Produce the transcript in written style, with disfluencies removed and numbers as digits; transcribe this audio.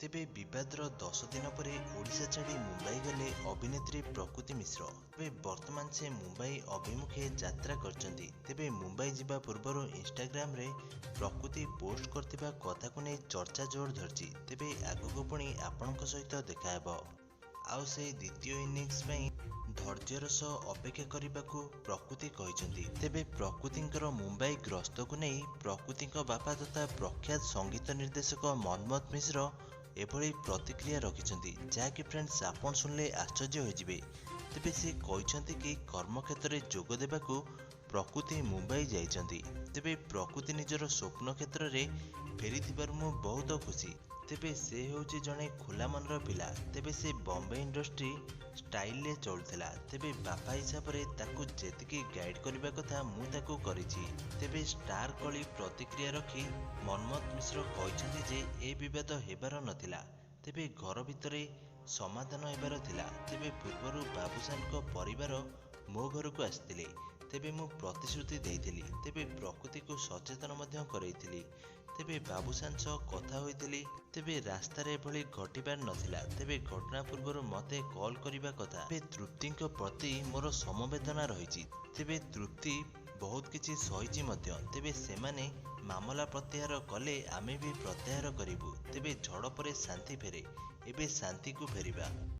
ତେବେ ବିବାଦର 10 ଦିନ ପରେ ଓଡ଼ିଶା ଛାଡ଼ି ମୁମ୍ବାଇ ଗଲେ ଅଭିନେତ୍ରୀ ପ୍ରକୃତି ମିଶ୍ର। ତେବେ ବର୍ତ୍ତମାନ ସେ ମୁମ୍ବାଇ ଅଭିମୁଖେ ଯାତ୍ରା କରିଛନ୍ତି। ତେବେ ମୁମ୍ବାଇ ଯିବା ପୂର୍ବରୁ ଇନଷ୍ଟାଗ୍ରାମରେ ପ୍ରକୃତି ପୋଷ୍ଟ କରିଥିବା କଥାକୁ ନେଇ ଚର୍ଚ୍ଚା ଜୋର ଧରିଛି। ତେବେ ଆଗକୁ ପୁଣି ଆପଣଙ୍କ ସହିତ ଦେଖାହେବ। ଆଉ ସେହି ଦ୍ୱିତୀୟ ଇନିଂସ ପାଇଁ ଧୈର୍ଯ୍ୟର ସହ ଅପେକ୍ଷା କରିବାକୁ ପ୍ରକୃତି କହିଛନ୍ତି। ତେବେ ପ୍ରକୃତିଙ୍କର ମୁମ୍ବାଇ ଗସ୍ତକୁ ନେଇ ପ୍ରକୃତିଙ୍କ ବାପା ତଥା ପ୍ରଖ୍ୟାତ ସଙ୍ଗୀତ ନିର୍ଦ୍ଦେଶକ ମନ୍ମଥ ମିଶ୍ର ଏଭଳି ପ୍ରତିକ୍ରିୟା ରଖିଛନ୍ତି, ଯାହାକି ଫ୍ରେଣ୍ଡସ୍, ଆପଣ ଶୁଣିଲେ ଆଶ୍ଚର୍ଯ୍ୟ ହୋଇଯିବେ। ତେବେ ସେ କହିଛନ୍ତି କି କର୍ମକ୍ଷେତ୍ରରେ ଯୋଗ ଦେବାକୁ ପ୍ରକୃତି ମୁମ୍ବାଇ ଯାଇଛନ୍ତି। ତେବେ ପ୍ରକୃତି ନିଜର ସ୍ୱପ୍ନ କ୍ଷେତ୍ରରେ ଫେରିଥିବାରୁ ମୁଁ ବହୁତ ଖୁସି। ତେବେ ସେ ହେଉଛି ଜଣେ ଖୋଲା ମନର ପିଲା। ତେବେ ସେ ବମ୍ବେ ଇଣ୍ଡଷ୍ଟ୍ରି ଷ୍ଟାଇଲରେ ଚଳୁଥିଲା। ତେବେ ବାପା ହିସାବରେ ତାକୁ ଯେତିକି ଗାଇଡ୍ କରିବା କଥା, ମୁଁ ତାକୁ କରିଛି। ତେବେ ଷ୍ଟାର କଳି ପ୍ରତିକ୍ରିୟା ରଖି ମନ୍ମଥ ମିଶ୍ର କହିଛନ୍ତି ଯେ ଏ ବିବାଦ ହେବାର ନଥିଲା। ତେବେ ଘର ଭିତରେ ସମାଧାନ ହେବାର ଥିଲା। ତେବେ ପୂର୍ବରୁ ବାବୁସାନଙ୍କ ପରିବାର ମୋ ଘରକୁ ଆସିଥିଲେ। ତେବେ ମୁଁ ପ୍ରତିଶ୍ରୁତି ଦେଇଥିଲି। ତେବେ ପ୍ରକୃତିକୁ ସଚେତନ ମଧ୍ୟ କରାଇଥିଲି। ତେବେ ବାବୁସାନ ସହ କଥା ହୋଇଥିଲି। ତେବେ ରାସ୍ତାରେ ଏଭଳି ଘଟିବାର ନଥିଲା। ତେବେ ଘଟଣା ପୂର୍ବରୁ ମୋତେ କଲ୍ କରିବା କଥା। ତେବେ ତୃପ୍ତିଙ୍କ ପ୍ରତି ମୋର ସମବେଦନା ରହିଛି। ତେବେ ତୃପ୍ତି ବହୁତ କିଛି ସହିଛି ମଧ୍ୟ। ତେବେ ସେମାନେ ମାମଲା ପ୍ରତ୍ୟାହାର କଲେ ଆମେ ବି ପ୍ରତ୍ୟାହାର କରିବୁ। ତେବେ ଝଡ଼ ପରେ ଶାନ୍ତି ଫେରେ। ଏବେ ଶାନ୍ତିକୁ ଫେରିବା।